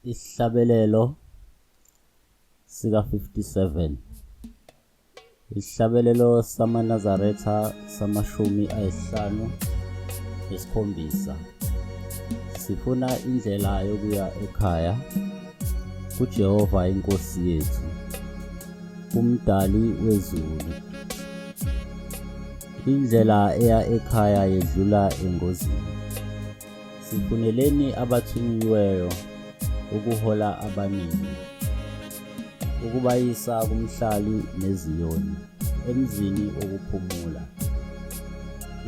Isihlabelelo sika-57. Isihlabelelo samaNazaretha samashumi ayisihlanu nesikhombisa. Sifuna indlela yokuya ekhaya kuJehova iNkosi yethu, uMdali wezulu. Indlela eya ekhaya yedlula engozini. Sifuneleni abathunyiweyo ukuhola abaningi, ukubayisa kumhlali neZiyoni, emzini wokuphumula.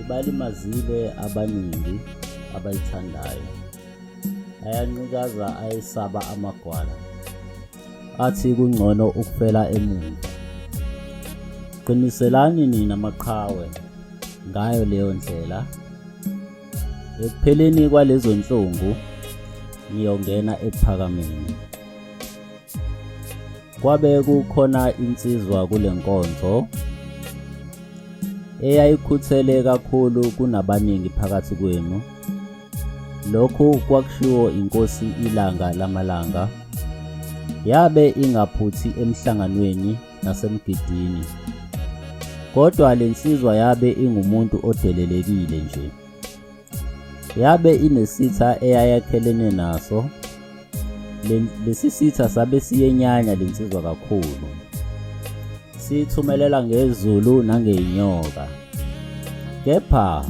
Ibalimazile abaningi abayithandayo, ayanqikaza ayesaba amagwala, athi kungcono ukufela emuva. Qiniselani nina maqhawe ngayo leyo ndlela. Ekupheleni kwalezo nhlungu niyongena ekuphakameni. Kwabe kukhona insizwa kule nkonzo eyayikhuthele kakhulu kunabaningi phakathi kwenu. Lokhu kwakushiwo inkosi iLanga lamalanga. Yabe ingaphuthi emhlanganweni nasemgidini. Kodwa le nsizwa yabe ingumuntu odelelekile nje. Yabe inesitha eyayakhelene naso. Lesi sitha sabe siyenyanya le nsizwa kakhulu. Siyithumelela ngezulu nangeyinyoka. Kepha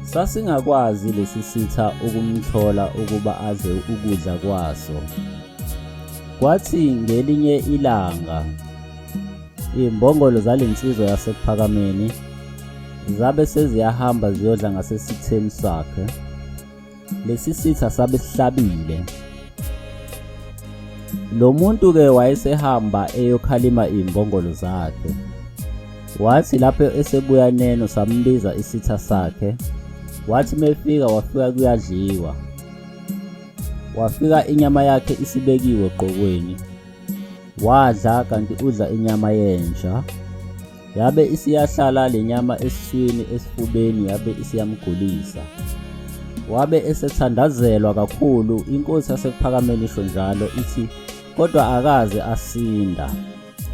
Sasingakwazi lesi sitha ukumthola ukuba adle ukudla kwaso. Kwathi ngelinye ilanga izimbongolo zalensizwa yaseKuphakameni zabe seziyahamba ziyodla ngasesitheni sakhe. Lesi sitha sabe sihlabile. Lo muntu-ke wayesehamba eyokhalima iy'mbongolo zakhe. Wathi lapho esebuya neno sambiza isitha sakhe. Wathi mefika wafika kuyadliwa. Wafika inyama yakhe isibekiwe ogqokweni. Wadla kanti udla inyama yenja. Yabe isiyahlala le nyama esiswini esifubeni yabe isiyamgulisa. Wabe esethandazelwa kakhulu inkosi yaseKuphakameni isho njalo ithi kodwa akaze asinda.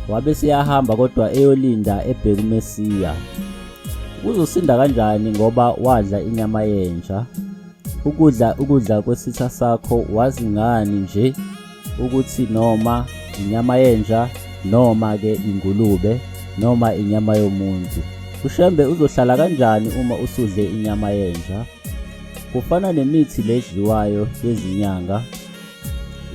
Wabe seyahamba kodwa eyolinda ebheka uMesiya. Uzosinda kanjani ngoba wadla inyama yenja? Ukudla ukudla kwesitha sakho wazi ngani nje ukuthi noma inyama yenja noma ke ingulube noma inyama yomuntu. UShembe uzohlala kanjani uma usudle inyama yenja? Kufana nemithi ledliwayo yezinyanga.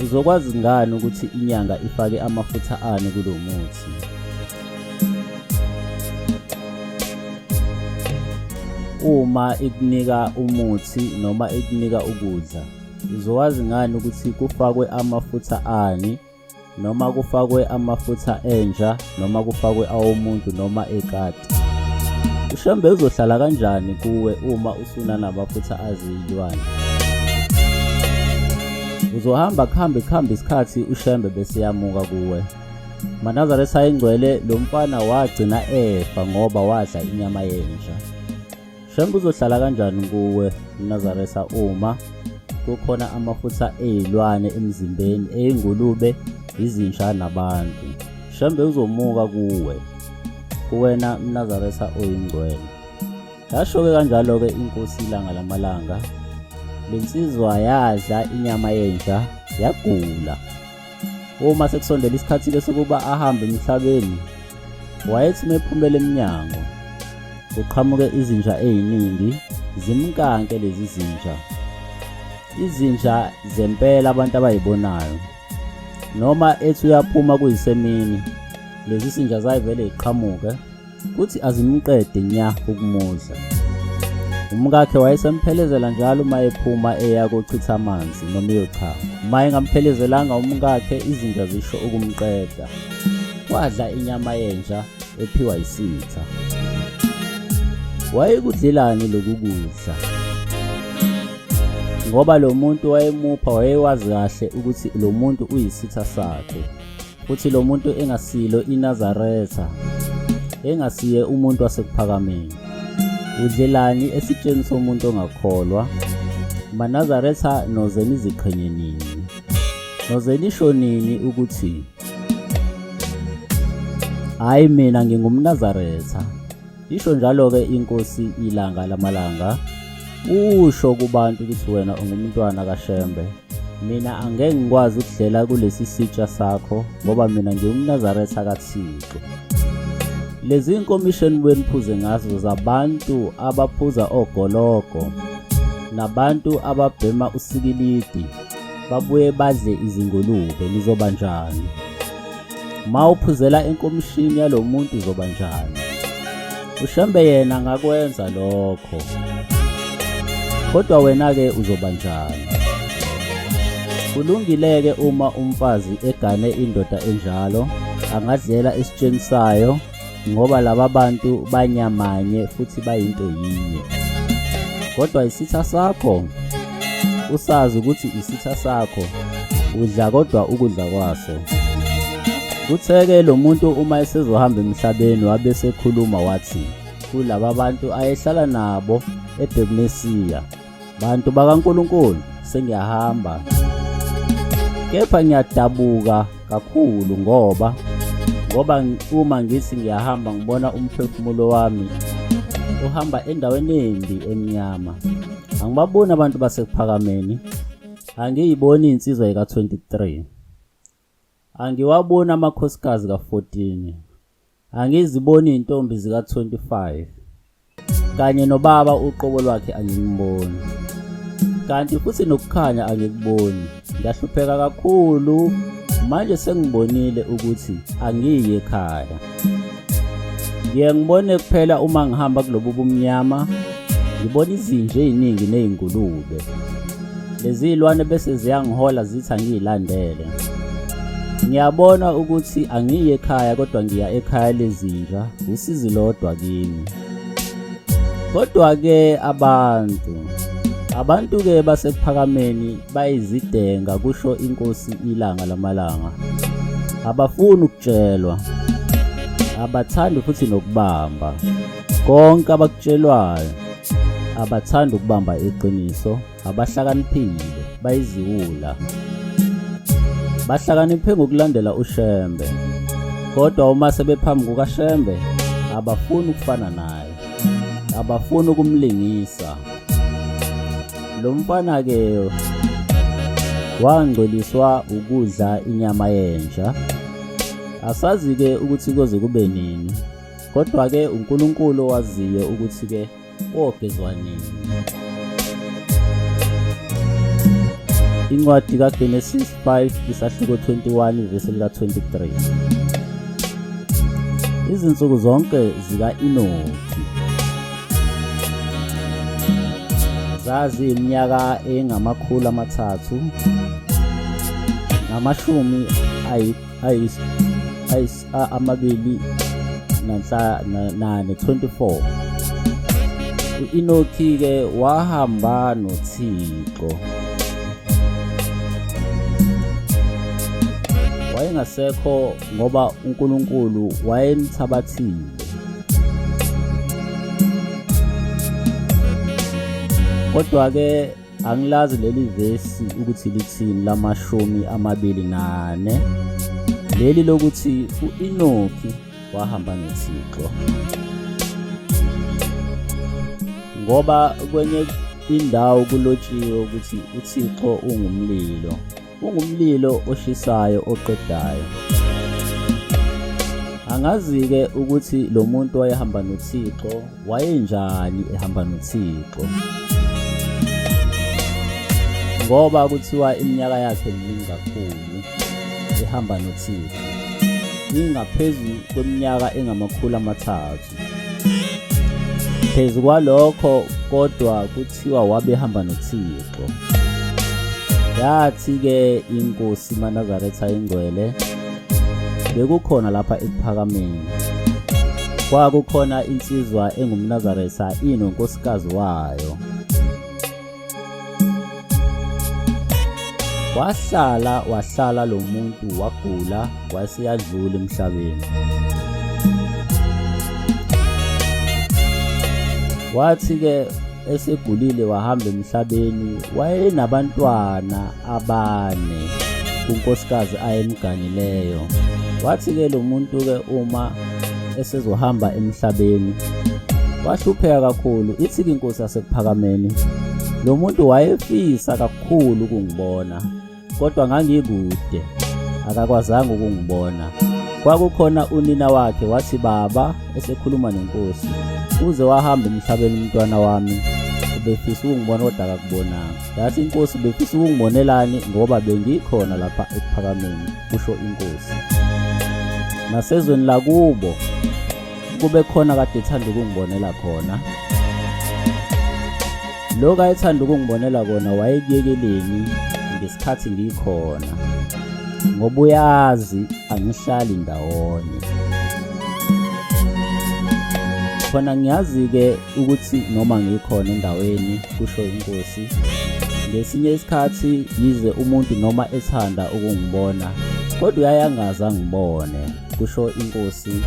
Uzokwazi ngani ukuthi inyanga ifake amafutha ani kulo muthi? Uma ikunika umuthi noma ikunika ukudla, uzowazi ngani ukuthi kufakwe amafutha ani noma kufakwe amafutha enja noma kufakwe awomuntu noma ekati? UShembe uzohlala kanjani kuwe uma usunanamafutha aziyilwane? Uzohamba kuhambe kuhambe isikhathi uShembe bese yamuka kuwe. MaNazaretha ayingcwele lo mfana wagcina efa ngoba wadla inyama yenja. Shembe uzohlala kanjani kuwe Mnazaretha uma kukhona amafutha eyilwane emzimbeni eyingulube izinja nabantu. Shembe uzomuka kuwe kuwena Mnazaretha oyingcwele. Yasho-ke kanjalo-ke inkosi ilanga lamalanga. Le nsizwa yadla inyama yenja yagula. Uma sekusondela isikhathi-ke sokuba ahambe emhlabeni, wayethi mephumela emnyango kuqhamuke izinja eziningi zimnkanke lezi zinja. Izinja zempela abantu abayibonayo. Noma ethi uyaphuma kuyisemini, lezi zinja zayivele ziqhamuke kuthi azimqede nya ukumudla. Umkakhe wayesemphelezela njalo uma ephuma eya kochitha amanzi noma eyochama. Uma engamphelezelanga umkakhe izinja zisho ukumqeda. Wadla inyama yenja ephiwa isitha. Wayekudlelani lokhu kudla? Ngoba lo muntu wayemupha wayewazi kahle ukuthi lo muntu uyisitha sakhe. Futhi lo muntu engasilo iNazaretha, engasiye umuntu waseKuphakameni. Udlelani esitsheni somuntu ongakholwa? MaNazaretha noze niziqhenye nini? Noze nisho nini ukuthi hhayi mina ngingumNazaretha? Isho njalo-ke inkosi ilanga lamalanga. Usho kubantu ukuthi wena ungumntwana kaShembe. Mina angeke ngikwazi ukudlela kulesi sitsha sakho ngoba mina ngiwumNazaretha kaThixo. Lezi nkomishi enibuye niphuze ngazo zabantu abaphuza ogologo nabantu ababhema usikilidi babuye badle izingulube nizoba njani? Ma uphuzela enkomishini yalo muntu uzoba njani? UShembe yena angakwenza lokho. Kodwa wena-ke uzoba njani? Kulungile-ke uma umfazi egane indoda enjalo, angadlela esitsheni sayo ngoba laba bantu banyamanye futhi bayinto yinye. Kodwa isitha sakho usazi ukuthi isitha sakho udla kodwa ukudla kwaso. Kutheke lo muntu uma esezohamba emhlabeni wabe esekhuluma wathi kulaba bantu ayehlala nabo eBhekmesiya, bantu bakaNkulunkulu sengiyahamba. Kepha ngiyadabuka kakhulu ngoba uma ngithi ngiyahamba ngibona umphefumulo wami uhamba endaweni embi emnyama. Angibaboni abantu basekuphakameni, angiyiboni insizwa yika-23. Angiwaboni amakhosikazi ka-14. Angiziboni izintombi zika-25. Kanye nobaba uqobo lwakhe angimboni. Kanti futhi nokukhanya angikuboni. Ngiyahlupheka kakhulu. Manje sengibonile ukuthi angiyi ekhaya. Ngiye ngibone kuphela uma ngihamba kulobu bumnyama, ngibona izinja eziningi nezingulube. Lezi zilwane bese ziyangihola zithi angiyilandele. Ngiyabona ukuthi angiyi ekhaya kodwa ngiya ekhaya lezinja, usizi lodwa kimi. Kodwa-ke abantu, abantu-ke basekuphakameni bayizidenga kusho inkosi ilanga lamalanga. Abafuni ukutshelwa, abathandi futhi nokubamba. Konke abakutshelwayo, abathandi ukubamba iqiniso. Abahlakaniphile bayiziwula. Bahlakaniphe ngokulandela uShembe. Kodwa uma sebephambi kukaShembe abafuni ukufana naye. Abafuni ukumlingisa. Lo mfana-ke wangcoliswa ukudla inyama yenja. Asazi-ke ukuthi koze kube nini. Kodwa-ke uNkulunkulu owaziyo ukuthi-ke Wogezwa nini? Incwadi kaGenesis 5 isahluko 21 ivesi lika-23. Izinsuku zonke zika-Enoki zaziyiminyaka engamakhulu amathathu namashumi amabili nane 24. U-Enoki-ke wahamba noThixo. Wayengasekho ngoba uNkulunkulu wayemthabathile. Kodwa-ke Angilazi leli vesi ukuthi lithini lamashumi 24 leli lokuthi u-Enoki wahamba noThixo ngoba kwenye indawo kulotshiwe ukuthi uThixo ungumlilo ungumlilo oshisayo oqedayo. Angazi-ke ukuthi lo muntu wayehamba noThixo wayenjani ehamba noThixo ngoba kuthiwa iminyaka yakhe miningi kakhulu ehamba noThixo ingaphezu kweminyaka engama-300. Phezu kwalokho kodwa kuthiwa wabehamba noThixo. Yathi-ke inkosi maNazaretha ingcwele bekukhona lapha ekuphakameni. Kwakukhona insizwa engumNazaretha inonkosikazi wayo. Wahlala wahlala lo muntu wagula wayeseyadlula emhlabeni. Wathi-ke esegulile wahamba emhlabeni wayenabantwana abane kunkosikazi ayemganileyo. Wathi-ke lo muntu-ke uma esezohamba emhlabeni wahlupheka kakhulu. Ithi-ke inkosi yaseKuphakameni, lo muntu wayefisa kakhulu ukungibona. Kodwa ngangikude, akakwazanga ukungibona. Kwakukhona unina wakhe wathi, Baba, esekhuluma nenkosi, uze wahamba emhlabeni umntwana wami, ubefisa ukungibona kodwa akakubonanga. Yathi inkosi, ubefisa ukungibonelani ngoba bengikhona lapha ekuphakameni, kusho inkosi. Nasezweni lakubo kube khona kade ethanda ukungibonela khona. Lokhu ayethanda ukungibonela kona wayekuyekeleni ngesikhathi ngikhona ngoba uyazi angihlali ndawonye. Khona ngiyazi-ke ukuthi noma ngikhona endaweni, kusho inkosi, ngesinye isikhathi yize umuntu noma ethanda ukungibona kodwa uyaye angaze angibone, kusho inkosi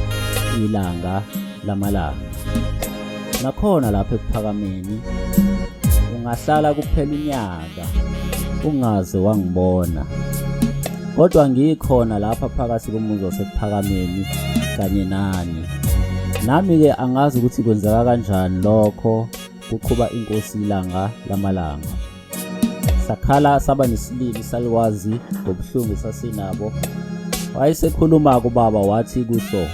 ilanga lamalanga. Nakhona lapha ekuphakameni ungahlala kuphela unyaka ungaze wangibona, kodwa ngikhona lapha phakathi komuzi wasekuphakameni kanye nani. Nami-ke angazi ukuthi kwenzeka kanjani lokho, kuqhuba inkosi ilanga lamalanga. Sakhala saba nesilili isalukazi ngobuhlungu esasinabo. Wayesekhuluma kubaba wathi kuso,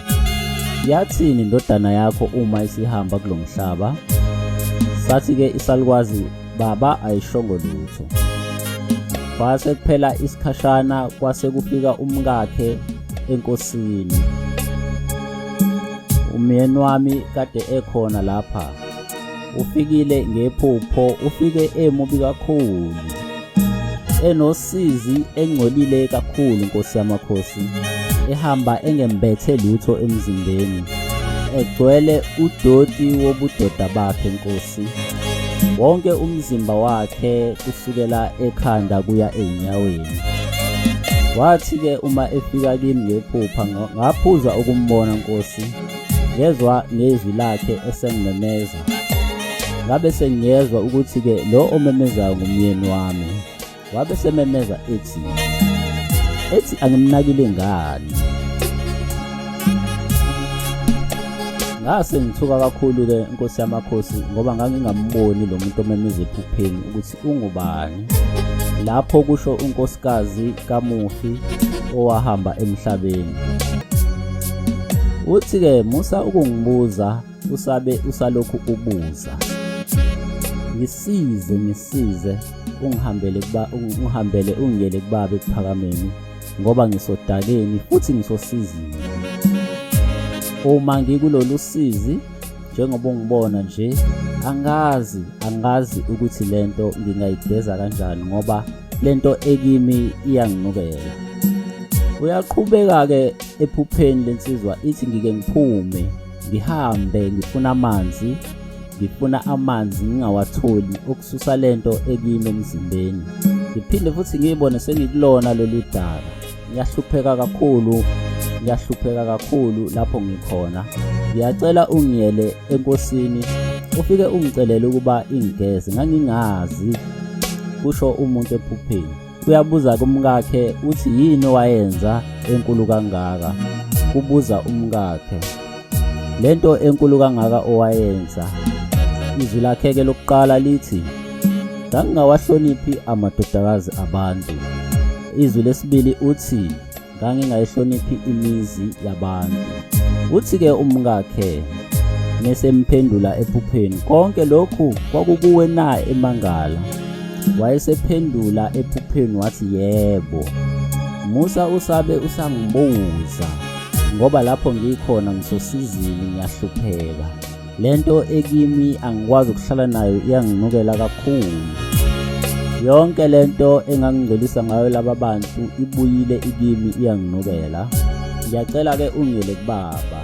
Yathini indodana yakho uma isihamba kulo mhlaba? Sathi-ke isalukazi, Baba ayishongo lutho. Kwase kuphela isikhashana kwase kufika umkakhe enkosini. Umyeni wami kade ekhona lapha. Ufikile ngephupho, ufike emubi kakhulu. Enosizi engcolile kakhulu Nkosi yamakhosi. Ehamba engembethe lutho emzimbeni. Egcwele udoti wobudoda bakhe Nkosi. Wonke umzimba wakhe kusukela ekhanda kuya ezinyaweni. Wathi-ke uma efika kimi ngephupha ngaphuza ukumbona Nkosi. Ngezwa ngezwi lakhe esengimemeza. Ngabe sengiyezwa ukuthi-ke lo omemezayo ngumyeni wami. Wabe sememeza ethi ethi angimnakile ngani. Ngase ngithuka kakhulu-ke Nkosi yamakhosi ngoba ngangingamboni lo muntu omemeza ephupheni ukuthi ungubani. Lapho kusho unkosikazi kamufi owahamba emhlabeni. Uthi-ke musa ukungibuza usabe usalokhu ubuza. Ngisize ngisize ungihambele kuba ungihambele ungiyele kubaba ekuphakameni ngoba ngisodakeni futhi ngisosizini. Uma ngikulolu sizi njengoba ungibona nje angazi angazi ukuthi lento ngingayigeza kanjani ngoba lento ekimi iyanginukela. Uyaqhubeka-ke ephupheni lensizwa ithi ngike ngiphume ngihambe ngifuna amanzi ngifuna amanzi ngingawatholi okususa lento ekimi emzimbeni ngiphinde futhi ngiyibone sengikulona lolu daka ngiyahlupheka kakhulu ngiyahlupheka kakhulu lapho ngikhona ngiyacela ungiyele enkosini ufike ungicelele ukuba ingigeze ngangingazi kusho umuntu ephupheni uyabuza kumkakhe uthi yini owayenza enkulu kangaka kubuza umkakhe lento enkulu kangaka owayenza izwi lakhe-ke lokuqala lithi ngangingawahloniphi amadodakazi abantu izwi lesibili uthi ngangingayihloniphi imizi yabantu uthi-ke umkakhe mesemphendula ephupheni konke lokhu kwakukuwe na emangala wayesephendula ephupheni wathi yebo musa usabe usangibuza ngoba lapho ngikhona ngisosizini ngiyahlupheka Lento ekimi angikwazi ukuhlala nayo iyanginukela kakhulu. Yonke lento engangingcolisa ngayo laba bantu ibuyile ikimi iyanginukela. Ngiyacela ke ungiyele kubaba.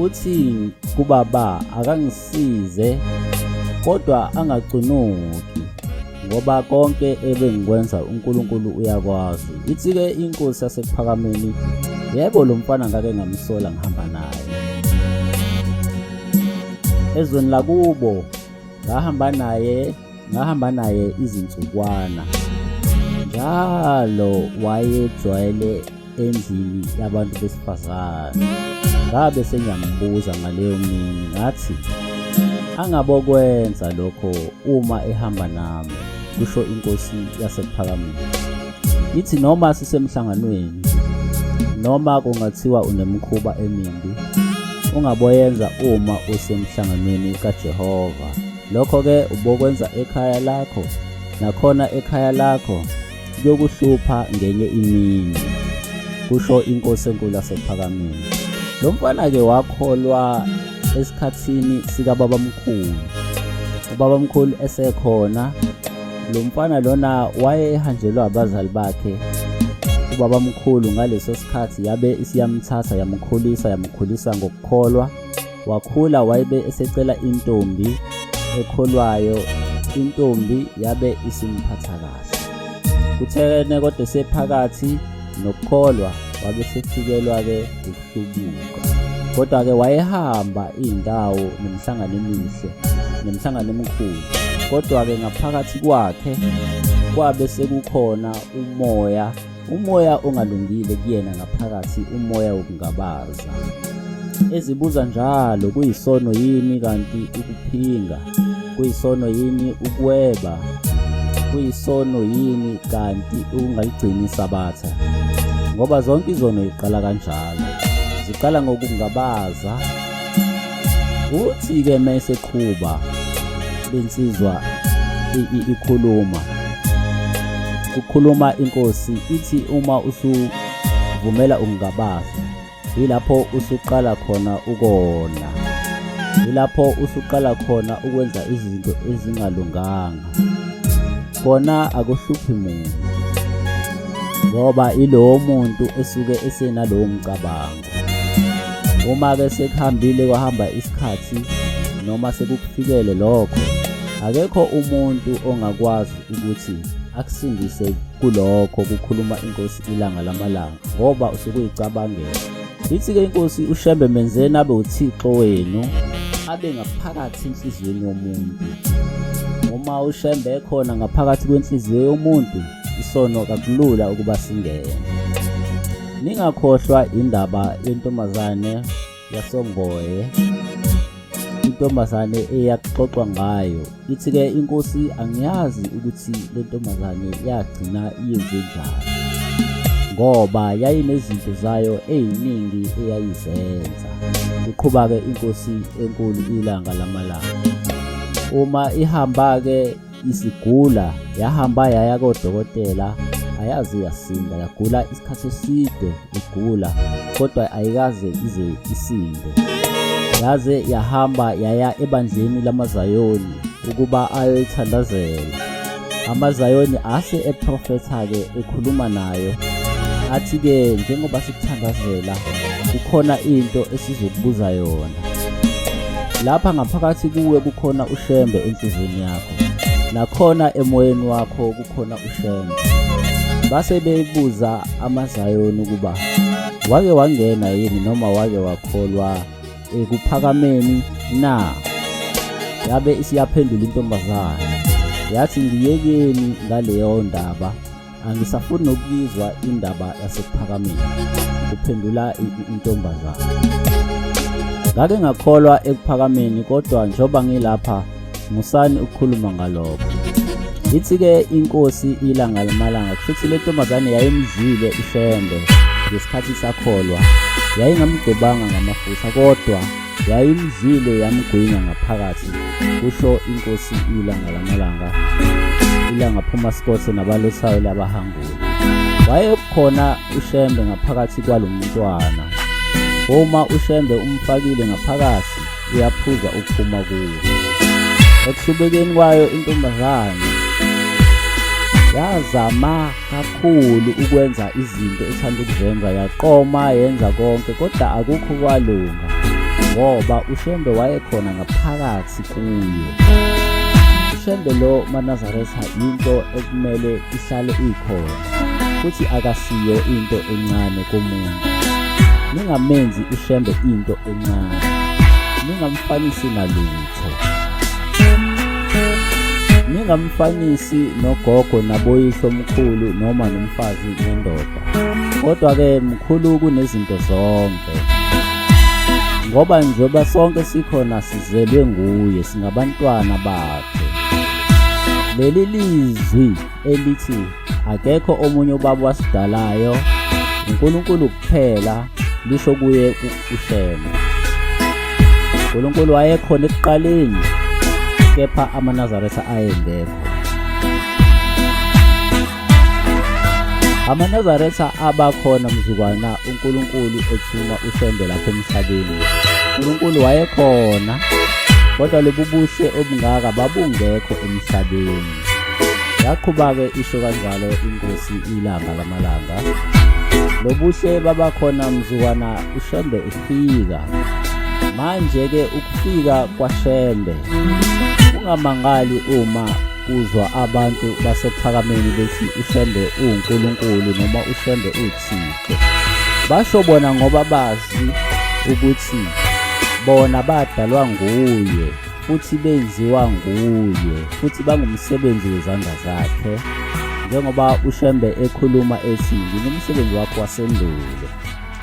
Uthi kubaba akangisize kodwa angacunuki ngoba konke ebengikwenza uNkulunkulu uyakwazi. Ithi-ke inkosi yasekuphakameni, yebo lo mfana ngake ngamsola ngihamba naye. Ezweni lakubo Ngahamba naye, ngahamba naye izinsukwana. Njalo wayejwayele endlini yabantu besifazane. Ngabe sengiyambuza ngaleyo mini ngathi angabokwenza lokho uma ehamba nami, kusho inkosi yaseKuphakameni. Ithi noma sisemhlanganweni noma kungathiwa unemikhuba emimbi ungaboyenza uma usemhlanganweni kaJehova. Lokho-ke ubokwenza ekhaya lakho nakhona ekhaya lakho kuyokuhlupha ngenye imini, kusho inkosi enkulu yasePhakameni. Lo mfana-ke wakholwa esikhathini sikababamkhulu. Ubabamkhulu esekhona, lo mfana lona wayehanjelwa abazali bakhe ubabamkhulu ngaleso sikhathi yabe isiyamthatha yamkhulisa yamkhulisa ngokukholwa Wakhula wayebe esecela intombi ekholwayo, intombi yabe isimphatha kahle. Kuthene kodwa esephakathi nokukholwa wabe esefikelwa-ke ukuhlubuka. Kodwa-ke wayehamba iy'ndawo nemihlangano emihle nemihlangano emikhulu. Kodwa-ke ngaphakathi kwakhe kwabe sekukhona umoya Umoya ongalungile kuyena ngaphakathi umoya wokungabaza. Ezibuza njalo kuyisono yini kanti ukuphinga? Kuyisono yini ukweba? Kuyisono yini kanti ukungaligcini iSabatha? Ngoba zonke izono ziqala kanjalo. Ziqala ngokungabaza. Uthi-ke meseqhuba lensizwa ikhuluma kukhuluma inkosi ithi uma usuvumela ukungabaza yilapho usuqala khona ukona yilapho usuqala khona ukwenza izinto ezingalunganga kona akuhluphi muntu ngoba ilowo muntu esuke esenalowo mcabango Uma-ke sekuhambile kwahamba isikhathi noma sekukufikele lokho, akekho umuntu ongakwazi ukuthi akusindise kulokho kukhuluma inkosi ilanga lamalanga ngoba usukuyicabangela. Ithi-ke inkosi uShembe menzeni abe uThixo wenu abe ngaphakathi enhliziyweni yomuntu. Uma uShembe ekhona ngaphakathi kwenhliziyo yomuntu, isono kakulula ukuba singene. Ningakhohlwa indaba yentombazane yasoNgoye, intombazane eyakuxoxwa ngayo. Ithi-ke inkosi angiyazi ukuthi le ntombazane yagcina iyenze njani ngoba yayinezinto zayo ey'ningi eyayizenza. Kuqhuba-ke inkosi enkulu ilanga lamalanga. Uma ihamba-ke isigula yahamba yaya kodokotela ayaze yasinda yagula isikhathi eside igula kodwa ayikaze ize isinde yaze yahamba yaya ebandleni lamazayoni ukuba ayoyithandazela amazayoni ase eprofetha-ke ekhuluma nayo athi-ke njengoba sikuthandazela kukhona into esizokubuza yona Lapha ngaphakathi kuwe kukhona uShembe enhliziyweni yakho. Nakhona emoyeni wakho kukhona uShembe. Base bebuza amaZayoni ukuba wake wangena yini noma wake wakholwa ekuphakameni na? Yabe isiyaphendula intombazane yathi ngiyekeni ngaleyo ndaba Angisafuni nokuyizwa indaba yaseKuphakameni, kuphendula intombazane. Ngake ngakholwa ekuphakameni kodwa njengoba ngilapha musani ukukhuluma ngalokho. Ithi-ke inkosi ilanga lamalanga kushuthi le ntombazane yayimdlile uShembe ngesikhathi isakholwa. Yayingamgcobanga ngamafutha kodwa Yayimdlile yamgwinya ngaphakathi, kusho inkosi ilanga lamalanga. Ilanga phuma sikothe nabalothayo labahangula. Wayekhona uShembe ngaphakathi kwalo mntwana. Uma uShembe umfakile ngaphakathi, uyaphuza ukuphuma kuwo. Ekuhlubekeni kwayo intombazane yazama kakhulu ukwenza izinto ethanda ukuzenza yaqoma yenza konke kodwa akukho kwalunga ngoba uShembe wayekhona ngaphakathi kuyo. UShembe lo maNazaretha into ekumele ihlale ikhona futhi akasiyo into encane komuntu. Ningamenzi uShembe into encane, ningamfanisi nalutho. Ningamfanisi nogogo naboyihlomkhulu noma nomfazi nendoda. Kodwa-ke mkhulu kunezinto zonke. Ngoba njengoba sonke sikhona sizelwe nguye, singabantwana bakhe. Leli lizwi elithi akekho omunye ubaba wasidalayo, uNkulunkulu kuphela, lisho kuye uShembe. uNkulunkulu wayekhona ekuqaleni, kepha amaNazaretha ayengekho. AmaNazaretha abakhona mzukwana uNkulunkulu ethuma uShembe lapha emhlabeni. uNkulunkulu wayekhona, kodwa lobu buhle obungaka babungekho emhlabeni. Yaqhuba-ke isho kanjalo inkosi ilanga lamalanga. Lobuhle babakhona mzukwana uShembe efika. Manje-ke ukufika kwaShembe ungamangali uma uzwa abantu basePhakameni bethi uShembe uwuNkulunkulu noma uShembe uThixo. Basho bona ngoba bazi ukuthi bona badalwa nguye futhi benziwa nguye futhi bangumsebenzi wezandla zakhe njengoba uShembe ekhuluma ethi ngingumsebenzi wakho wasendulo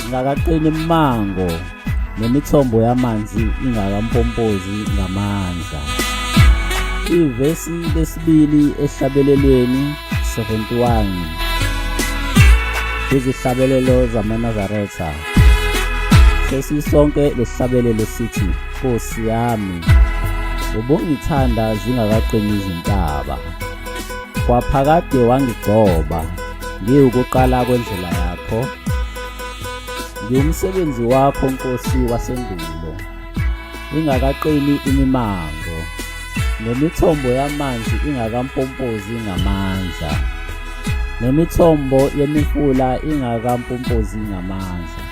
ngingakaqini immango nemithombo yamanzi ingakampompozi ngamandla. Ivesi lesibili ehlabelelweni 71 kwizihlabelelo zamaNazaretha sesisonke lesihlabelelo sithi Nkosi yami ubungithanda zingakaqini izintaba kwaphakade wangigcoba ngiwukuqala kwendlela yakho Ngiwumsebenzi wakho Nkosi wasendulo, ingakaqini imimango, nemithombo yamanzi ingakampompozi ngamandla, nemithombo yemifula ingakampompozi ngamandla.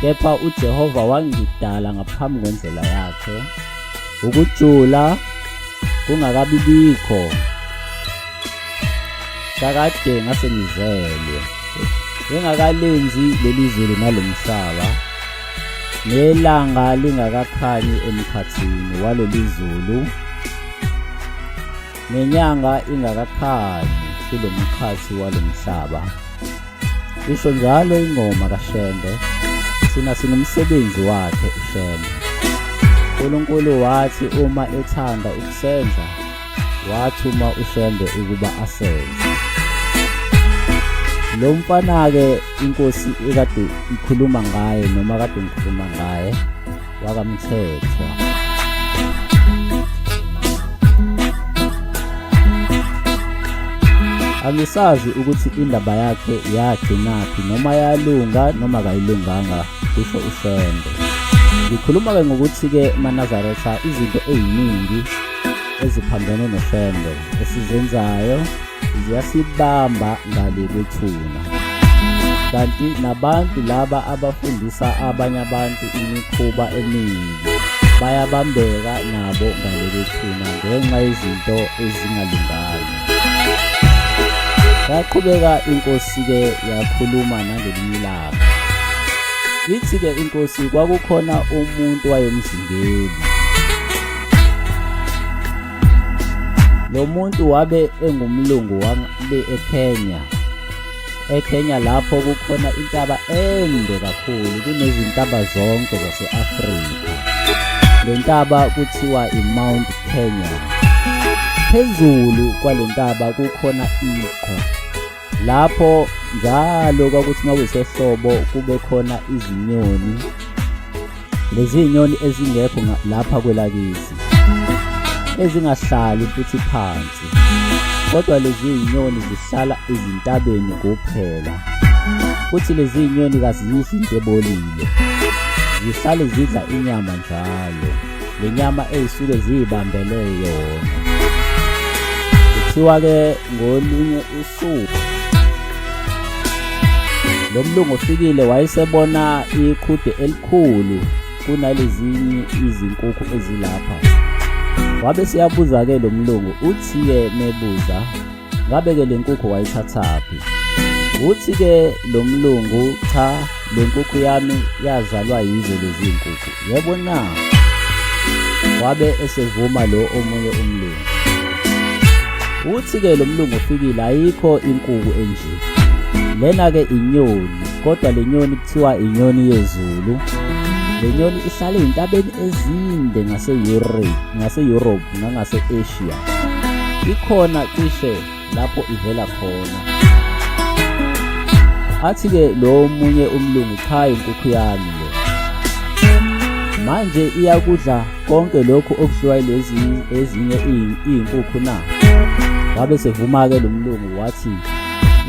Kepha uJehova wangidala ngaphambi kwendlela yakhe, ukujula kungakabibikho kakade ngase ngizelwe engakalenzi leli zulu nalomhlaba nelanga lingakakhanyi emkhathini waleli zulu nenyanga ingakakhanyi kulomkhathi walomhlaba. Isho njalo ingoma kaShembe, thina singumsebenzi wakhe uShembe. uNkulunkulu wathi uma ethanda ukusenza wathuma uShembe ukuba asenze. Lo mfana-ke inkosi ekade ikhuluma ngaye noma kade ngikhuluma ngaye wakaMthethwa. Angisazi ukuthi indaba yakhe yagcinaphi noma yalunga noma kayilunganga kusho uShembe. Ngikhuluma-ke ngokuthi-ke maNazaretha izinto ey'ningi eziphambene noShembe esizenzayo ziyasibamba ngale kwethuna. Kanti nabantu laba abafundisa abanye abantu imikhuba emibi bayabambeka nabo ngale kwethuna ngenxa yezinto ezingalunganga. Yaqhubeka inkosi-ke yakhuluma nangelinye ilanga. Ithi-ke inkosi kwakukhona umuntu wayemzingeli. Lo muntu wabe engumlungu wale eKenya. EKenya lapho kukhona intaba ende kakhulu kunezintaba zonke zase-Afrika. Le ntaba kuthiwa i-Mount Kenya. Phezulu kwale ntaba kukhona iqhwa. Lapho njalo kwakuthi uma kuyisehlobo kube khona izinyoni lezi nyoni ezingekho lapha kwelakithi ezingahlali futhi phansi kodwa lezi nyoni zihlala ezintabeni kuphela futhi lezi nyoni kaziyidli into ebolile zihlale zidla inyama njalo le nyama eyisuke ziyibambele yona kuthiwa-ke ngolunye usuku lo mlungu ofikile wayesebona iqhude elikhulu kunalezinye izinkukhu ezilapha wabe siyabuza-ke lo mlungu uthi-ke mebuza ngabe-ke le nkukhu wayithathaphi uthi-ke lo mlungu cha le nkukhu yami yazalwa yizo lezi nkukhu yebo na wabe esevuma lo omunye umlungu. Uthi-ke lo mlungu ofikile ayikho inkuku enje. Lena-ke inyoni, kodwa le nyoni kuthiwa inyoni yezulu. Le nyoni ihlala ey'ntabeni ezinde ngase-Europe, ngase-Europe nangase-Asia. Ikhona cishe lapho ivela khona. Athi-ke lo omunye umlungu cha inkukhu yami le. Manje iyakudla konke lokhu okudliwa yilezi ezinye iy'nkukhu na? Wabe sevuma-ke lo mlungu wathi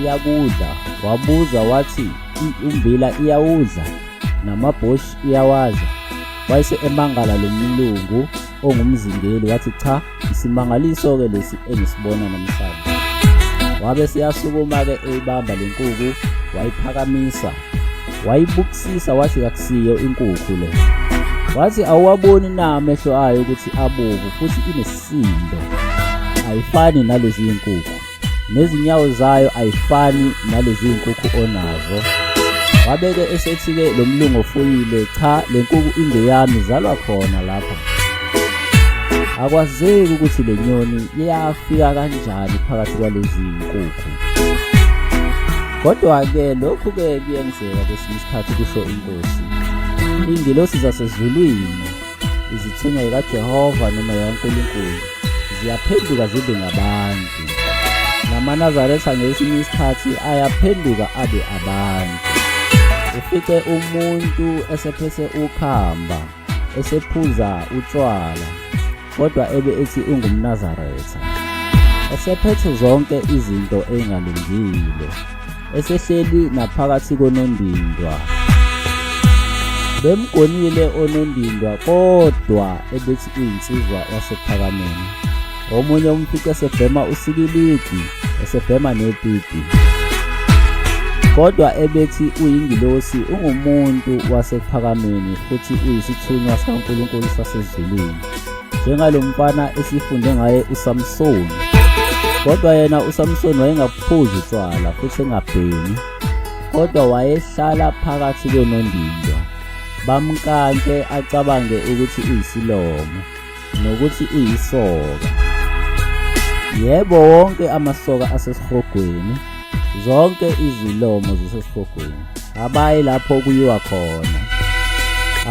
iyakudla. Wabuza wathi umbila iyawudla namabhoshi iyawadla. Wayese emangala lo mlungu ongumzingeli wathi cha isimangaliso-ke lesi engisibona namhlanje. Wabe seyasukuma-ke eyibamba le nkuku wayiphakamisa wayibukisisa wathi kakusiyo inkukhu le. Wathi awuwaboni na amehlo ayo ukuthi abovu futhi inesisindo ayifani nalezi inkukhu. Nezinyawo zayo ayifani nalezi iy'nkukhu onazo. Wabeke esethi-ke lo mlungu ofuyile, cha le nkuku ingeyami izalwa khona lapha. Akwazeki ukuthi le nyoni yafika kanjani phakathi kwalezi iy'nkukhu. Kodwa-ke lokhu-ke kuyenzeka kwesinye isikhathi kusho inkosi. Iy'ngelosi zasezulwini Izithunywa zikaJehova noma zikaNkulunkulu ziyaphenduka zibe ngabantu. NamaNazaretha ngesinye isikhathi ayaphenduka abe abantu. Ufice umuntu esephethe ukhamba, esephuza utshwala, kodwa ebe ethi ungumNazaretha. Esephethe zonke izinto engalungile. Esehleli naphakathi konondindwa. Bemgonile onondindwa kodwa ebethi uyinsizwa yasePhakameni. Omunye umfice esebhema usikiligi, esebhema nepipi. Kodwa ebethi uyingilosi ungumuntu wasePhakameni futhi uyisithunywa sikaNkulunkulu sasezulwini. Njengalo mfana esifunde ngaye uSamsoni. Kodwa yena uSamsoni wayengaphuzi utshwala futhi engabhemi. Kodwa wayehlala phakathi konondindwa. Bamnkanke acabange ukuthi uyisilomo nokuthi uyisoka. Yebo, wonke amasoka asesihogweni, zonke izilomo zisesihogweni. Abayi lapho kuyiwa khona.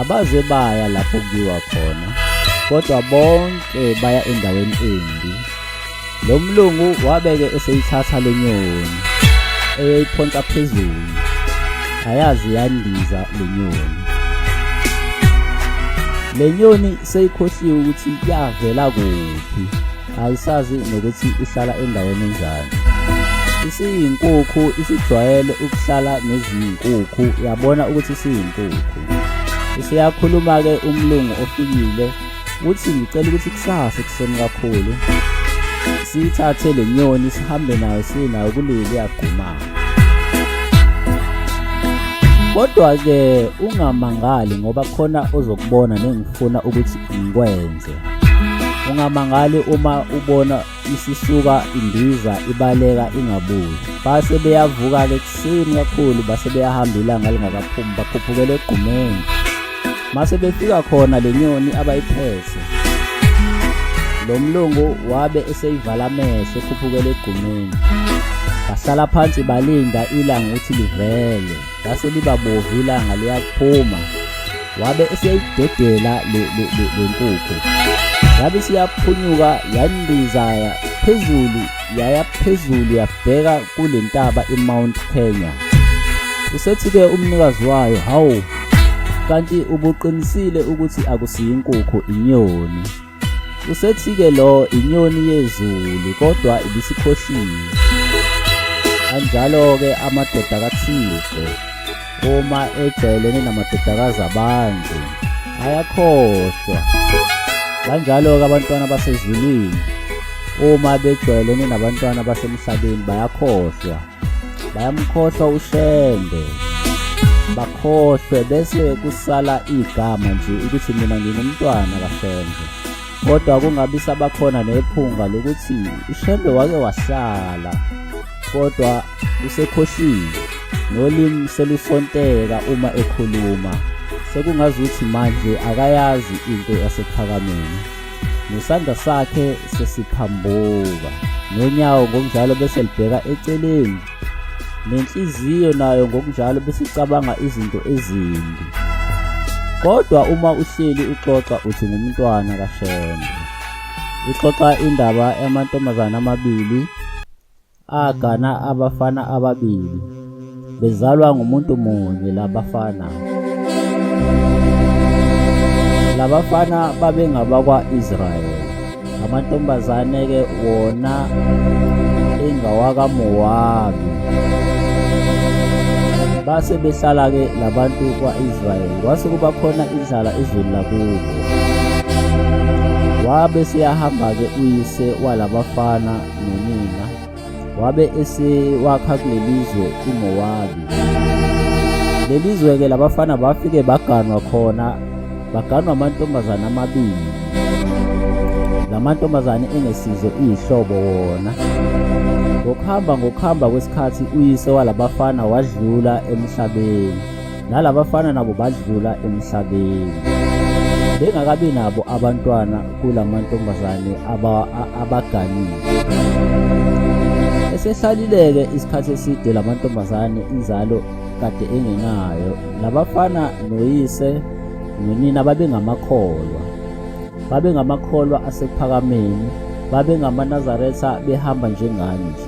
Abaze baya lapho kuyiwa khona, kodwa bonke baya endaweni embi. Lo mlungu wabeke eseyithatha le nyoni eyoyiphonsa phezulu, ayazi yandiza le nyoni. Le nyoni seyikhohliwe ukuthi yavela kuphi, ayisazi nokuthi ihlala endaweni enjani. Isiyinkukhu isijwayele ukuhlala nezinkukhu, yabona ukuthi isiyinkukhu. Useyakhuluma-ke umlungu ofikile uthi ngicela ukuthi kusasa ekuseni kakhulu siyithathe le nyoni sihambe nayo siye nayo kuleli yagquma. Kodwa-ke ungamangali ngoba khona ozokubona nengifuna ukuthi ngikwenze. Ungamangali uma ubona isisuka indiza ibaleka ingabuyi. Base beyavuka-ke ekuseni kakhulu base beyahamba ilanga lingakaphumi bakhuphukela egqumeni. Mase befika khona le nyoni abayiphethe. Lo mlungu wabe eseyivala amehlo ekhuphukela egqumeni. Bahlala phansi balinda ilanga ukuthi livele. Lase liba bovu ilanga liyaphuma. Wabe eseyidedela le nkukhu. Yabe isiyaphunyuka yandiza phezulu yaya phezulu yabheka kule ntaba iMount Kenya. Usethi-ke umnikazi wayo, hawu, kanti ubuqinisile ukuthi akusiyo inkukhu inyoni. Usethi-ke lo inyoni yezulu kodwa ibisikhohliwe. Kanjalo-ke amadoda kaThixo uma ejwayelene namadodakazi abantu ayakhohlwa. Kanjalo-ke abantwana basezulwini uma bejwayelene nabantwana basemhlabeni bayakhohlwa. Bayamkhohlwa uShembe. Bakhohlwe bese kusala igama nje ukuthi mina ngingumntwana kaShembe. Kodwa kungabi sabakhona nephunga lokuthi uShembe wake wahlala kodwa usekhohliwe nolimi selusonteka uma ekhuluma sekungazuthi manje akayazi into yasePhakameni nesandla sakhe sesiphambuka. Nonyawo ngokunjalo bese libheka eceleni. Nenhliziyo nayo ngokunjalo bese icabanga izinto ezimbi. Kodwa uma uhleli uxoxa uthi ngumntwana kaShembe. Ixoxa indaba yamantombazane amabili agana abafana ababili bezalwa ngumuntu munye labafana. Labafana babengabakwa-Israyeli. Amantombazane-ke wona engawakaMowabi. Base behlala-ke labantu kwa-Israyeli, kwase kuba khona indlala ezweni lakubo. Wabe seyahamba-ke uyise walabafana nonina wabe esewakha kulelizwe iMowabi. Lelizwe-ke labafana bafike baganwa khona, baganwa amantombazane amabili. La mantombazane engesizo iy'hlobo wona. Ngokuhamba ngokuhamba kwesikhathi uyise walabafana wadlula emhlabeni. Nalabafana nabo badlula emhlabeni. Bengakabi nabo abantwana kulamantombazane abaganile. Esehlalile-ke isikhathi eside lamantombazane inzalo kade engenayo. Labafana noyise nonina babengamakholwa. Babengamakholwa asekuphakameni, babengamaNazaretha behamba njengani nje.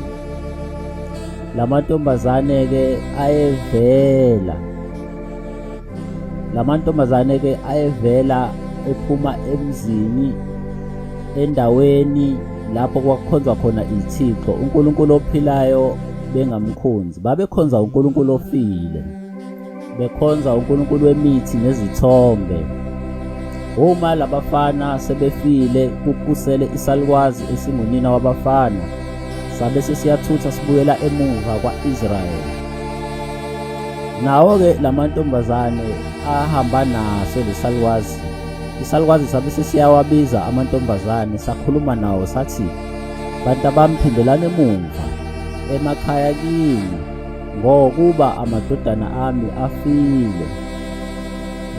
Lamantombazane-ke ayevela Lamantombazane-ke ayevela ephuma emzini endaweni lapho kwakukhonzwa khona ithixo uNkulunkulu ophilayo bengamkhonzi babekhonza uNkulunkulu ofile bekhonza uNkulunkulu wemithi nezithombe uma labafana sebefile kukusele isalukwazi esingunina wabafana sabe sesiyathutha sibuyela emuva kwa-Israyeli Nawo-ke la mantombazane ahamba naso lesalukwazi. Isalukwazi sabe sesiyawabiza amantombazane sakhuluma nawo sathi, bantabami phindelani emumva emakhaya kini ngokuba amadodana ami afile.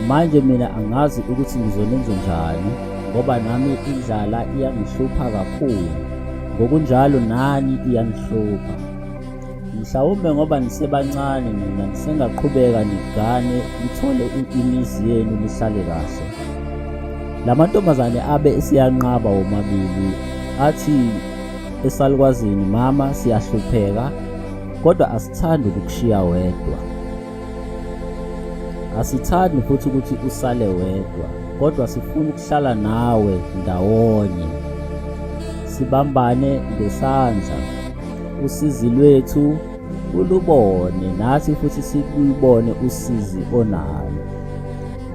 Manje mina angazi ukuthi ngizonenze njani ngoba nami indlala iyangihlupha kakhulu, ngokunjalo nani iyanihlupha. Mhlawumbe ngoba nisebancane nina nisengaqhubeka nigane nithole imizi yenu nihlale kahle. La mantombazane abe esiyanqaba womabili athi esalukwazini mama siyahlupheka kodwa asithandi ukukushiya wedwa. Asithandi futhi ukuthi usale wedwa kodwa sifuna ukuhlala nawe ndawonye. Sibambane ngesandla. Usizi lwethu ulubone nathi futhi sikulubone usizi onalo.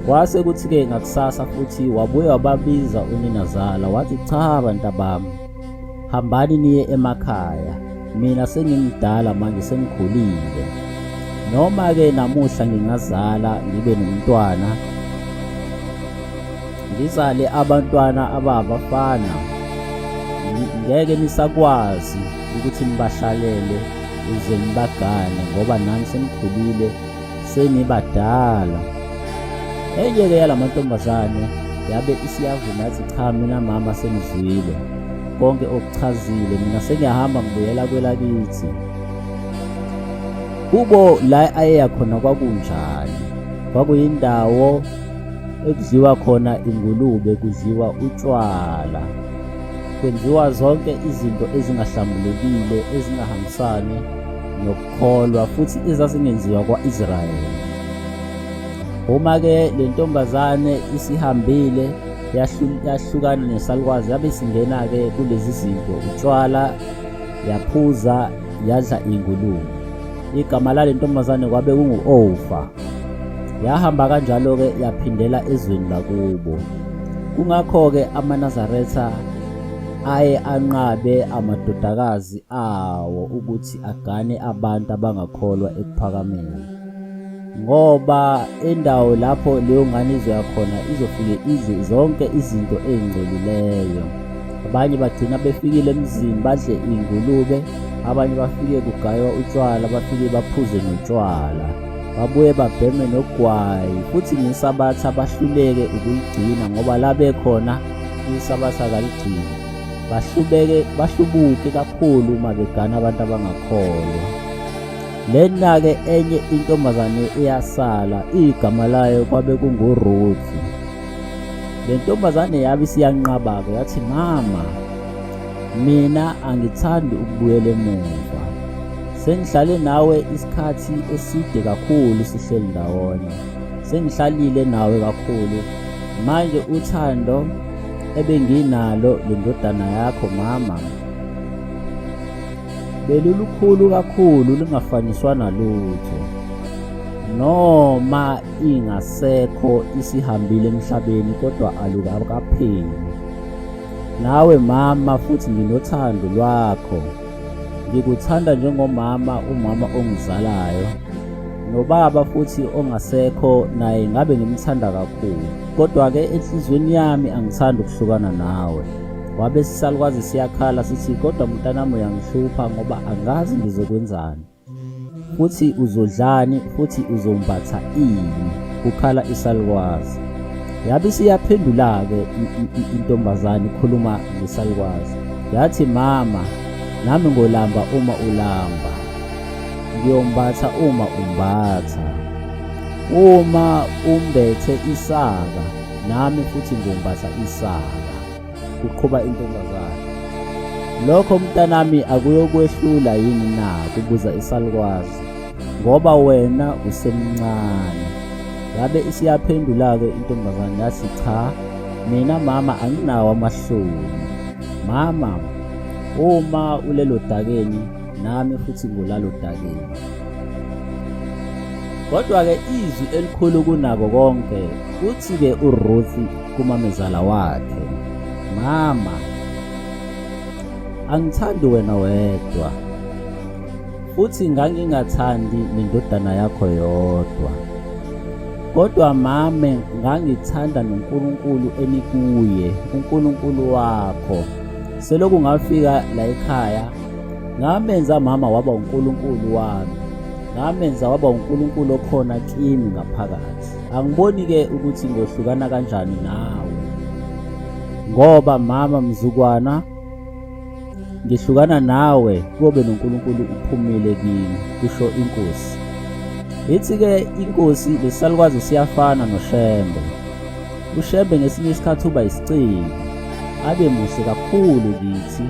Kwase kuthi-ke ngakusasa futhi wabuye wababiza uninazala wathi cha bantabami hambani niye emakhaya mina sengimdala manje sengikhulile noma-ke namuhla ngingazala ngibe nomntwana ngizale abantwana ababafana ngeke nisakwazi ukuthi nibahlalele uze nibagane ngoba nani senikhulile senibadala enye-ke yala mantombazane yabe isiyavuma yathi cha mina mama sengizwile konke okuchazile mina sengiyahamba ngibuyela kwelakithi kubo la ayeya khona kwakunjani kwakuyindawo ekudliwa khona ingulube kudliwa utshwala kwenziwa zonke izinto ezingahlambulukile ezingahambisani nokukholwa futhi ezazingenziwa kwa-Israyeli. Uma-ke le ntombazane isihambile yahlukana nesalukwazi yabe isingena-ke kulezi zinto utshwala yaphuza yadla ingulube. Igama lale ntombazane kwabe kungu-Ofa. Yahamba kanjalo-ke yaphindela ezweni lakubo. Kungakho-ke amaNazaretha aye anqabe amadodakazi awo ukuthi agane abantu abangakholwa ekuphakameni. Ngoba indawo lapho leyo ngane izoya khona izofike idle zonke izinto ey'ngcolileyo. Abanye bagcina befikile emzini badle iy'ngulube, abanye bafike kugaywa utshwala, bafike baphuze notshwala. Babuye babheme nogwayi futhi nesabatha bahluleke ukuyigcina ngoba la bekhona isabatha kaligcini. Bahlubeke bahlubuke kakhulu uma begana abantu abangakholwa. Lena-ke enye intombazane eyasala igama layo kwabe kunguRuth. Le ntombazane yabe isiyanqaba-ke yathi mama mina angithandi ukubuyela emuva. Sengihlale nawe isikhathi eside kakhulu sihleli ndawonye. Sengihlalile nawe kakhulu. Manje uthando ebenginalo lendodana yakho mama belulukhulu kakhulu lingafaniswa nalutho noma ingasekho isihambile emhlabeni kodwa alukakapheli nawe mama futhi nginothando lwakho ngikuthanda njengomama umama ongizalayo nobaba futhi ongasekho naye ngabe ngimthanda kakhulu kodwa-ke enhliziyweni yami angithandi ukuhlukana nawe Wabe sisalukwazi siyakhala sithi kodwa mntanami uyangihlupha ngoba angazi ngizokwenzani futhi uzodlani futhi uzombatha ini kukhala isalukwazi yabe isiyaphendula-ke intombazane ikhuluma ngesalukwazi yathi mama nami ngolamba uma ulamba ngiyombatha uma umbatha uma umbethe isaka nami futhi ngombatha isaka kuqhuba intombazane. Lokho mntanami akuyokwehlula yini na? kubuza isalukwazi. Ngoba wena usemncane. Yabe isiyaphendula-ke intombazane yathi cha, mina mama anginawo amahloni. Mama, uma ulelo dakeni nami futhi ngulalo dakeni. Kodwa-ke izwi elikhulu kunako konke uthi-ke uRuth kumamezala wakhe, Mama, angithandi wena wedwa, futhi ngangingathandi nendodana yakho yodwa. Kodwa mame ngangithanda noNkulunkulu enikuye, uNkulunkulu wakho. Selokhu ngafika la ekhaya, ngamenza mama waba uNkulunkulu wami. Ngamenza waba uNkulunkulu okhona kimi ngaphakathi. Angiboni-ke ukuthi ngohlukana kanjani nawe ngoba mama mzukwana ngihlukana nawe kobe noNkulunkulu uphumile kimi kusho inkosi ithi-ke inkosi lesalukwazi siyafana noShembe uShembe ngesinye isikhathi uba isiciki abe muhle kakhulu kithi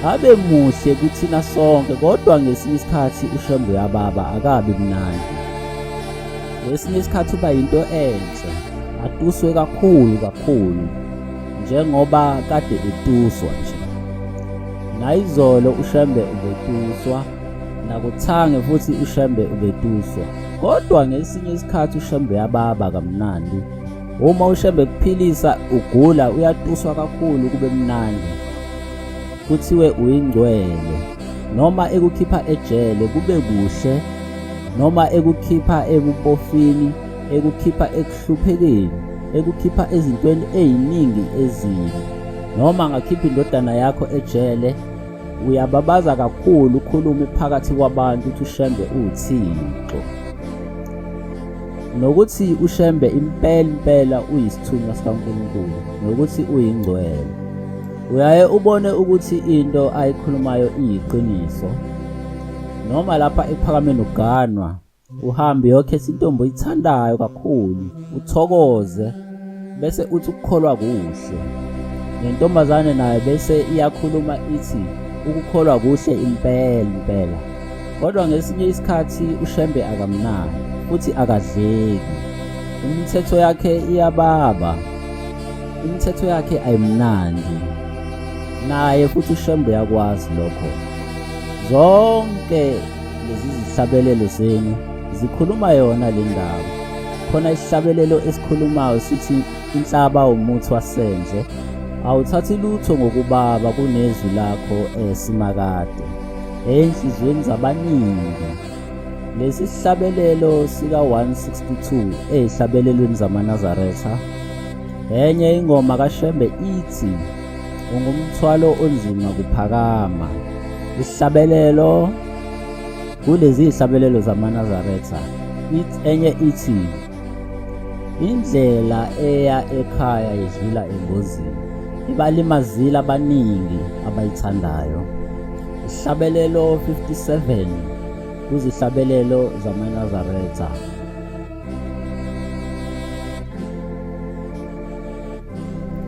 Abe muhle kuthina sonke kodwa ngesinye isikhathi uShembe uyababa akabi mnandi. Ngesinye isikhathi uba yinto enhle, atuswe kakhulu kakhulu njengoba kade etuswa nje. Nayizolo uShembe ubetuswa, nakuthange futhi uShembe ubetuswa. Kodwa ngesinye isikhathi uShembe uyababa kamnandi. Uma uShembe kuphilisa ugula uyatuswa kakhulu kube mnandi. Kuthiwe uyingcwele noma ekukhipha ejele kube kuhle noma ekukhipha ebupofini ekukhipha ekuhluphekeni ekukhipha ezintweni eziningi ezimbi noma angakhipha indodana yakho ejele uyababaza kakhulu ukhulume phakathi kwabantu uthi uShembe uwuThixo nokuthi uShembe impela impela uyisithunywa sikaNkulunkulu nokuthi uyingcwele uyaye ubone ukuthi into ayikhulumayo iyiqiniso noma lapha ekuphakameni uganwa uhambe uyokhetha intombi oyithandayo kakhulu uthokoze bese uthi ukukholwa kuhle nentombazane nayo bese iyakhuluma ithi ukukholwa kuhle impela impela kodwa ngesinye isikhathi uShembe akamnaki futhi akadleki imithetho yakhe iyababa imithetho yakhe ayimnandi naye futhi uShembe uyakwazi lokho zonke lezi zihlabelelo zenu zikhuluma yona le ndaba khona isihlabelelo esikhulumayo sithi inhlaba umuthi wasendle awuthathi lutho ngokubaba kunezwi lakho esimakade enhliziyweni zabaningi lesi sihlabelelo sika-162 ezihlabelelweni zamaNazaretha enye ingoma kaShembe ithi ungumthwalo onzima kuphakama isihlabelelo kulezi zihlabelelo zamaNazaretha enye ithi indlela eya ekhaya idlula engozini. Ibalimazile abaningi abayithandayo. Isihlabelelo 57 kuzihlabelelo zamaNazaretha.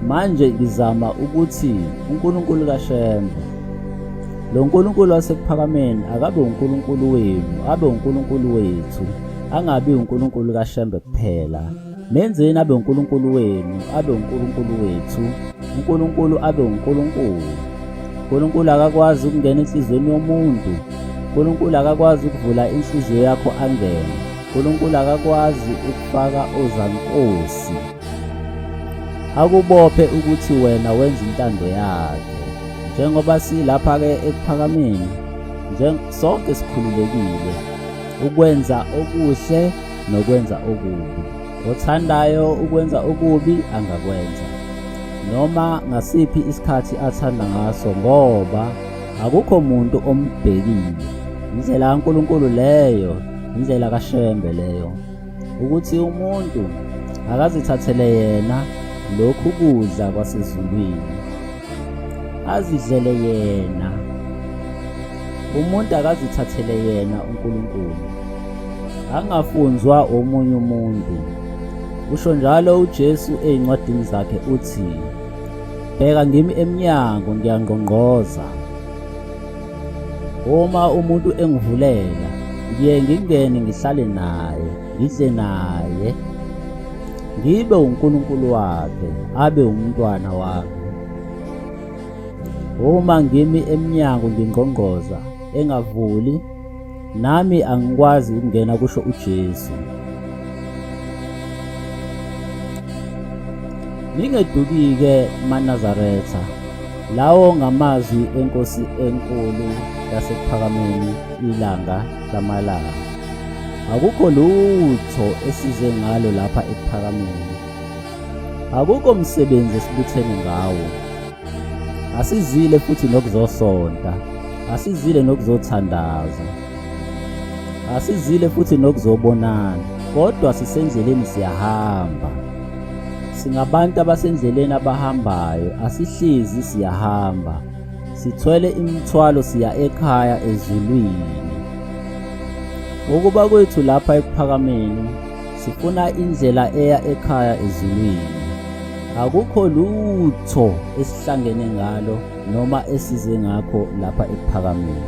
Manje ngizama ukuthi uNkulunkulu kaShembe, lo Nkulunkulu wasekuphakameni akabe uNkulunkulu wenu, abe uNkulunkulu wethu, angabi uNkulunkulu kaShembe kuphela. Menzeni abe uNkulunkulu wenu, abe uNkulunkulu wethu, uNkulunkulu abe uNkulunkulu. uNkulunkulu akakwazi ukungena enhliziyweni yomuntu. uNkulunkulu akakwazi ukuvula inhliziyo yakho angene. uNkulunkulu akakwazi ukufaka ozankosi. Akubophe ukuthi wena wenza intando yakhe. Njengoba silapha-ke ekuphakameni, sonke sikhululekile ukwenza okuhle nokwenza okubi. Othandayo ukwenza okubi angakwenza noma ngasiphi isikhathi athanda ngaso ngoba akukho muntu ombhekile. Indlela kaNkulunkulu leyo, indlela kaShembe leyo. Ukuthi umuntu akazithathele yena lokhu kudla kwasezulwini. Azidlele yena. Umuntu akazithathele yena uNkulunkulu. Angafunzwa omunye umuntu. Usho njalo uJesu ezincwadini zakhe uthi, Bheka ngimi emnyango ngiyangqongqoza. Uma umuntu engivulela, ngiye ngingene ngihlale naye, ngidle naye, ngibe uNkulunkulu wakhe, abe umntwana wami. Uma ngimi emnyango ngingqongqoza, engavuli, nami angikwazi ukungena, kusho uJesu. Ningeduki-ke maNazaretha. Lawo ngamazwi enkosi enkulu yaseKuphakameni ilanga lamalanga. Akukho lutho esize ngalo lapha eKuphakameni. Akukho msebenzi esibuthene ngawo. Asizile futhi nokuzosonta. Asizile nokuzothandaza. Asizile futhi nokuzobonana, kodwa sisendleleni siyahamba. Singabantu abasendleleni abahambayo, asihlezi siyahamba. Sithwele imithwalo siya ekhaya ezulwini. Ukuba kwethu lapha ekuphakameni, sifuna indlela eya ekhaya ezulwini. Akukho lutho esihlangene ngalo noma esize ngakho lapha ekuphakameni.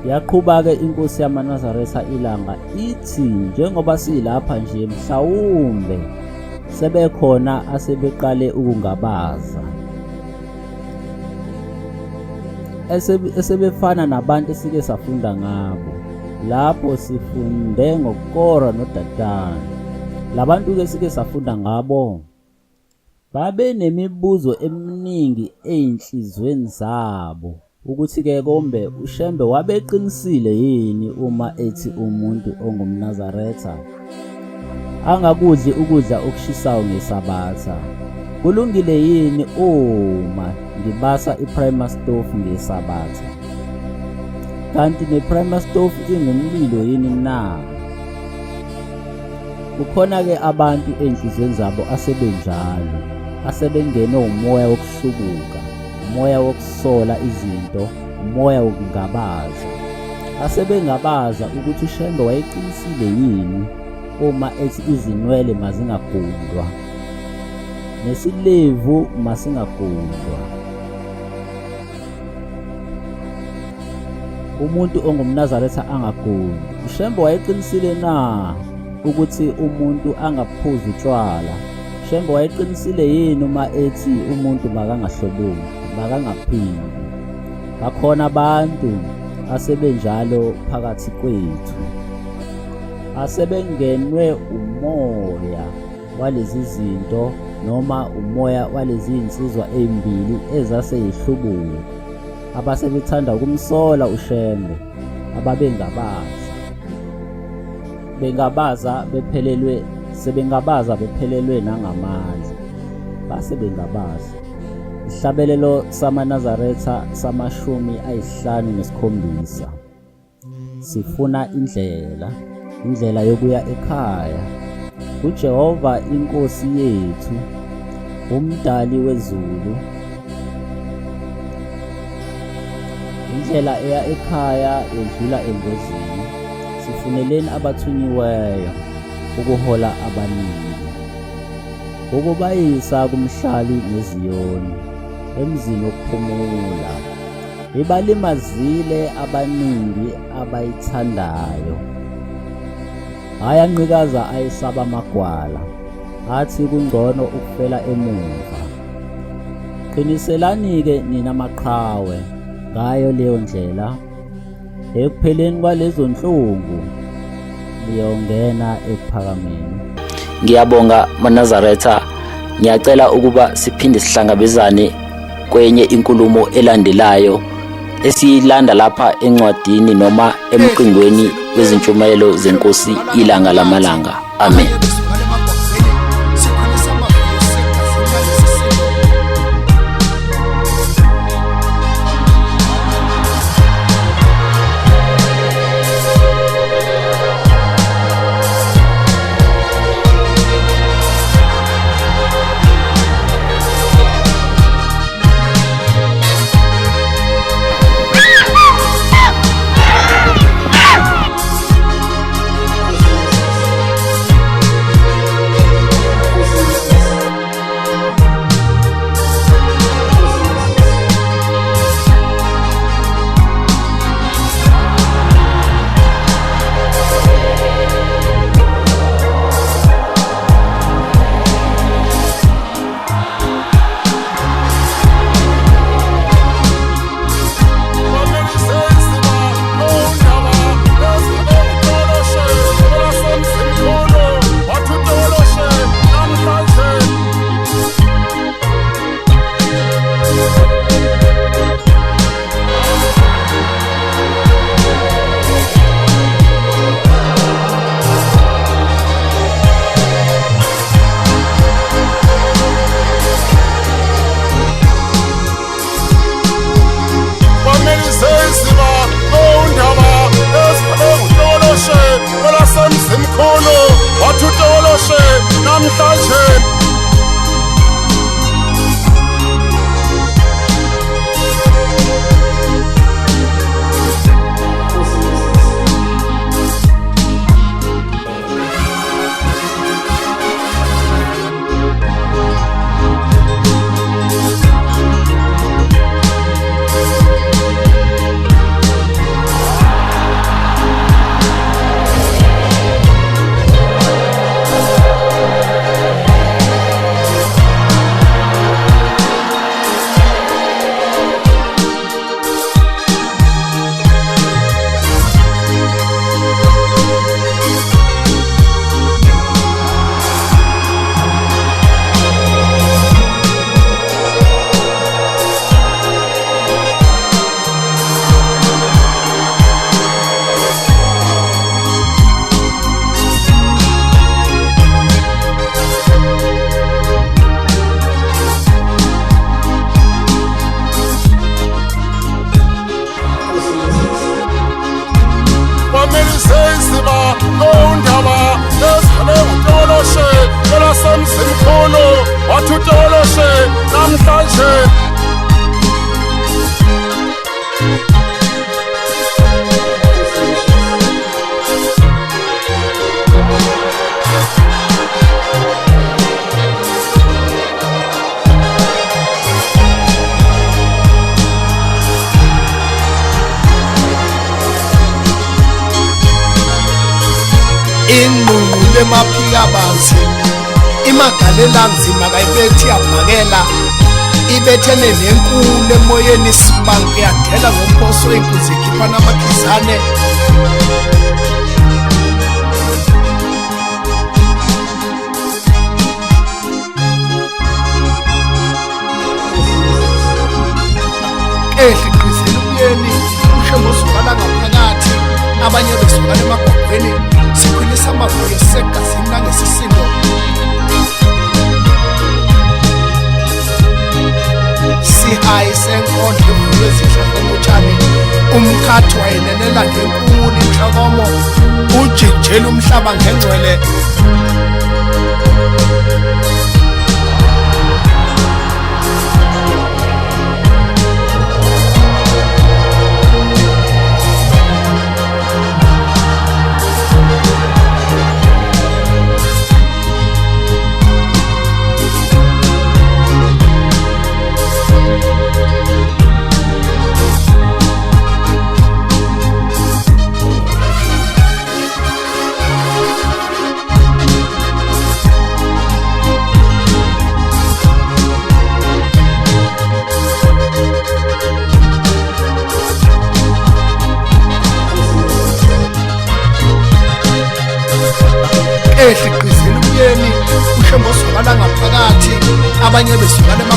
Yaqhuba-ke inkosi yamaNazaretha ilanga ithi njengoba silapha nje mhlawumbe sebekhona asebeqale ukungabaza esebefana nabantu esike safunda ngabo lapho sifunde ngoKora noDatani. Labantu-ke sike safunda ngabo Babenemibuzo eminingi ezinhliziyweni zabo ukuthi-ke kombe uShembe wabeqinisile yini uma ethi umuntu ongumNazaretha angakudli ukudla okushisayo ngeSabatha. Kulungile yini uma ngibasa i-primer stove ngeSabatha? Kanti ne-primer stove ingumlilo yini na? Kukhona-ke abantu ey'nhliziyweni zabo asebenjalo, asebengenwe umoya wokuhlubuka, umoya wokusola izinto, umoya wokungabaza. Asebengabaza ukuthi uShembe wayeqinisile yini uma ethi izinwele mazingagundwa, nesilevu masingagundwa. Umuntu ongumNazaretha angaguli. UShembe wayeqinisile na ukuthi umuntu angaphuzi utshwala? Shembe wayeqinisile yini uma ethi umuntu makangahlobongi, makangaphingi? Bakhona abantu asebenjalo phakathi kwethu asebengenwe umoya walezi zinto noma umoya walezi zinsizwa ezimbili ezaseyihlubuka abasebethanda ukumsola uShembe ababengabaza bengabaza bephelelwe sebengabaza bephelelwe nangamandla base bengabaza. Isihlabelelo samaNazaretha samashumi 57. Sifuna indlela, indlela yokuya ekhaya kuJehova inkosi yethu. Umdali wezulu. Indlela eya ekhaya yedlula engozini. Sifuneleni abathunyiweyo ukuhola abaningi. Ukubayisa kumhlali neZiyoni, emzini wokuphumula. Ibalimazile abaningi abayithandayo. Ayanqikaza ayesaba amagwala, athi kungcono ukufela emuva. Qiniselani-ke nina maqhawe ngayo leyo ndlela, ekupheleni kwalezo nhlungu niyongena ekuphakameni. Ngiyabonga maNazaretha, ngiyacela ukuba siphinde sihlangabezane kwenye inkulumo elandelayo esiyilanda lapha encwadini noma emqingweni wezintshumayelo zenkosi ilanga lamalanga. Amen. Mkhulu wathi utoloshe namhlanje. Namhlanje Ingqungqulu emaphika banzi imagalela nzima kayibethi yabhakela ibethene nenkulu emoyeni isibanku yadela ngophoso inkunzi ikhipha namakhizane. Ehli qizela umyeni ushe ngozwakala ngaphakathi abanye bezwakala emagwagweni sikhulisa amavuyo segazini nangesisindo. Sihayi senkondlo evulwe ezihlahla notshani umkhathi wayinenela ngenkulu inhlokomo ujikijela umhlaba ngengcwele. Abanye bezwakala.